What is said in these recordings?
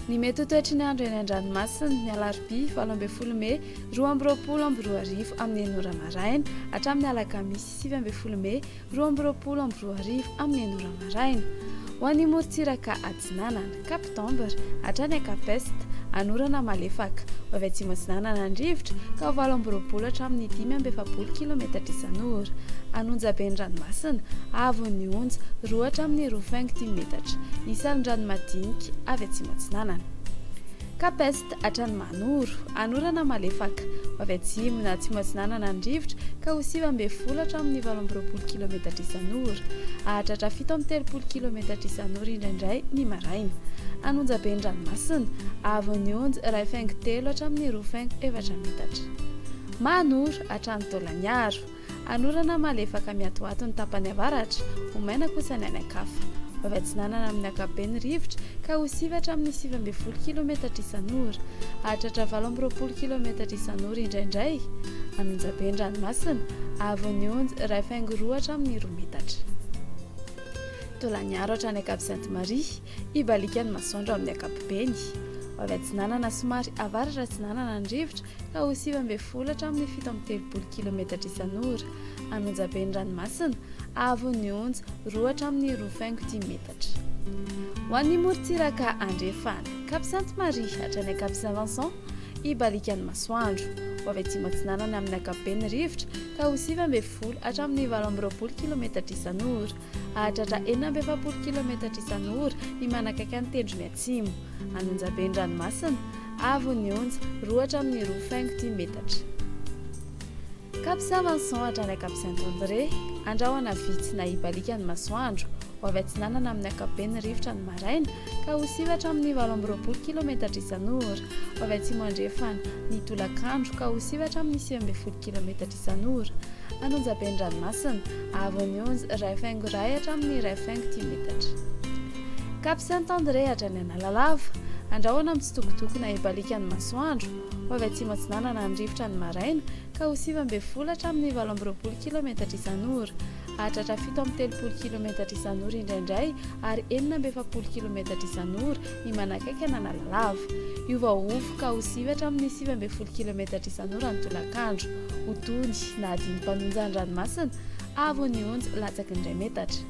Ny mety ho toetry ny andro eny an-dranomasina, ny alarobia 18 mey 2022 amin'ny enina ora maraina hatramin'ny alakamisy 19 mey 2022 amin'ny enina ora maraina. Ho an'ny morontsiraka atsinanana, Cap d'Ambre, hatrany Cap Est, hanorana malefaka. Ho avy atsimo atsinanana ny rivotra, ka ho 28 hatramin'ny 45 kilometatra isan'ora. An'Onjabe ny ranomasina, haavon'ny onja, 2 hatramin'ny roa faingo dimy metatra. Hisy alon-drano madinika avy atsimo atsinanana. Cap Est hatrany Mahanoro, hanorana malefaka. Ho avy atsimo na atsimo atsinanana ny rivotra ka ho 19 hatramin'ny 28 kilometatra isan'ora. Hahatratra 37 kilometatra isan'ora indraindray ny maraina. An'Onjabe ny ranomasina, haavon'ny onja iray faingo telo hatramin'ny roa faingo efatra metatra. Mahanoro hatrany Taolagnaro. Hanorana malefaka miatoato ny tapany avaratra, ho maina kosa ny any an-kafa. Ho avy atsinanana amin'ny ankapobeny ny rivotra ka ho sivy hatramin'ny 19 kilometatra isan'ora. Hahatratra 28 kilometatra isan'ora indraindray. An'Onjabe ny ranomasina, haavon'ny onja iray faingo roa hatramin'ny roa metatra. Taolagnaro hatrany Cap Sainte Marie, hibaliaka ny masoandro amin'ny ankapobeny. Ho avy atsinanana somary avaratra atsinanana ny rivotra ka ho 19 hatramin'ny 37 kilometatra isan'ora. An'Onjabe ny ranomasina, haavon'ny onja roa hatramin'ny roa faingo dimy metatra. Ho an'ny morontsiraka andrefana, Cap Sainte Marie hatrany Cap Saint Vincent, hibaliaka ny masoandro. Ho avy atsimo atsinanana amin'ny ankapobeny ny rivotra ka ho 19 hatramin'ny 28 kilometatra isan'ora. Hahatratra 46 kilometatra isan'ora ny manakaiky ny tendrony atsimo. An'Onjabe ny ranomasina, Avo ny onja, roa hatramin'ny roa faingo dimy metatra. Cap Saint Vincent hatrany Cap Saint André, andrahona vitsy na hibaliaka ny masoandro. Ho avy atsinanana amin'ny ankapobeny ny rivotra ny maraina, ka ho sivy hatramin'ny 28 kilometatra isan'ora. Ho avy atsimo andrefana ny tolakandro, ka ho sivy hatramin'ny 19 kilometatra isan'ora. An'Onjabe ny ranomasina, avo ny onja, iray faingo iray hatramin'ny iray faingo dimy metatra. Cap Saint André hatrany Analalava, andrahona mitsitokotoko na hibaliaka ny masoandro, ho avy atsimo atsinanana ny rivotra ny maraina ka ho 19 hatramin'ny 28 kilometatra isan'ora. Hahatratra 37 kilometatra isan'ora indraindray ary 46 kilometatra isan'ora ny manakaiky an'Analalava. Hiovaova ka ho sivy hatramin'ny 19 kilometatra isan'ora ny tolakandro. Ho tony na hadino mpanonja an-dranomasina, avo ny onja latsaky ny iray metatra.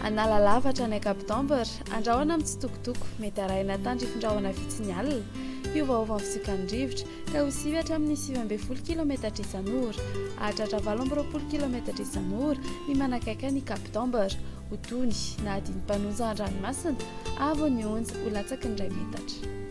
Analalava hatrany Cap d'Ambre, andrahona mitsitokotoko, mety arahina tandrifin-drahona vitsy ny alina. Hiovaova ny fisiokan'ny rivotra, ka ho sivy hatramin'ny 19 kilometatra isan'ora. Hahatratra 28 kilometatra isan'ora ny manakaiky an'i Cap d'Ambre. Ho tony na hadino mpanonja an-dranomasina, avo ny onja ho latsaky ny iray metatra.